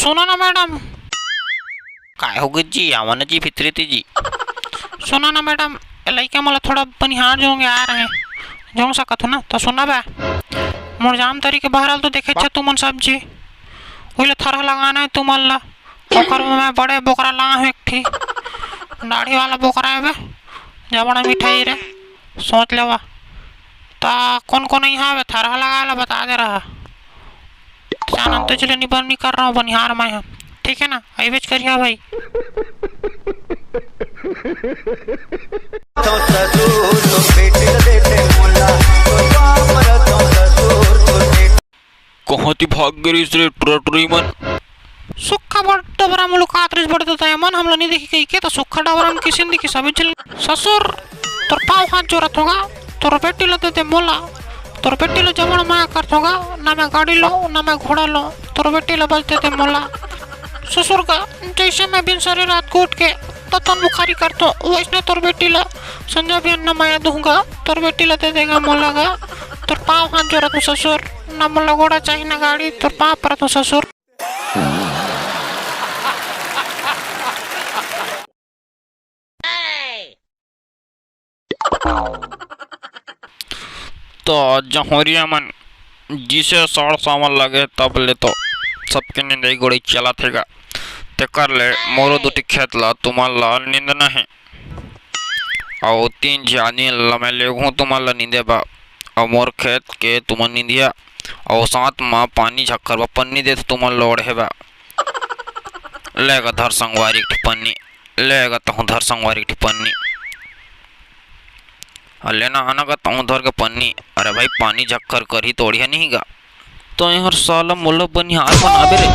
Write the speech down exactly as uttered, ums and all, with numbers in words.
सुनो ना मैडम। काय हो गे जी, आवा ना जी भीतरी ती जी। सुनो ना मैडम, ए लइका मोला थोड़ा बनिहार जोंगे आ रहे, जोंग सकत हो ना? तो सुना बे, मोर जाम तरी के बहरल तो देखे छे तुमन सब जी, ओइला थरहा लगाना है तुमन ला। ओकर में मैं बड़े बोकरा लाए हूँ एक ठी, दाढ़ी वाला बोकरा है बे, जबड़ा मिठाई रे, सोच लेवा। ता कोन कोन यहाँ बे थरहा लगाए ला बता दे रहा। जानते चले निबर नहीं कर रहा हूँ बनिहार मैं हूँ, ठीक है ना? आई बेच करिया भाई। कहाँ ती भाग गे रिहिस रे टुरा टुरी मन? सुक्खा बड़ डबरा मुलुकात रिहिस बड़ ददा मन, हमला नहीं देखी कही के, तो सुक्खा डबरा में किसिन देखी सभी चल। ससुर, तोर पाँव हाथ जोरत होगा, तोर बेटी ला दे दे मोला, तोर बेटी ला जबड़ माया करत होगा, ना मैं गाड़ी लो, ना मैं घोड़ा लो, तोर बेटी ला बस दे दे मोला। ससुर का, जैसे मैं बिन सरे रात को उठ के ततन बुखारी करतो, वैसने तोर बेटी ला संझा बिहान ना माया दूंगा, तोर बेटी ला दे देगा मोला गा, तोर पाँव हाथ जोरत हूँ ससुर, ना मोला घोड़ा चाहिए ना गाड़ी, तोर पाँव परत हूँ ससुर। तो जहोरिया मन जिसे साड़ सावन लगे तब ले तो सबके निंदाई गोड़ाई चलत हे गा। तेकर ले मोरो दुटी खेत ला तुमन ला निंदना हे। अउ तीन झी आदमी ला मैं लेगहूँ तुमन ला निंदे बा। अउ मोर खेत के तुमन निंदिया। अउ साथ म पानी झक्खर बा पन्नी देत तुमन ला ओढ़े बा। लेगा धर संगवारी एक ठी पन्नी। लेगा तहूँ धर संगवारी एक ठी पन्नी। अ लेना आना गा तहूँ धर के पन्नी। अरे भाई पानी झक्खर करही तो ओढ़िया नहीं गा। तो एहर साला मोला बनिहार बनाबे रे।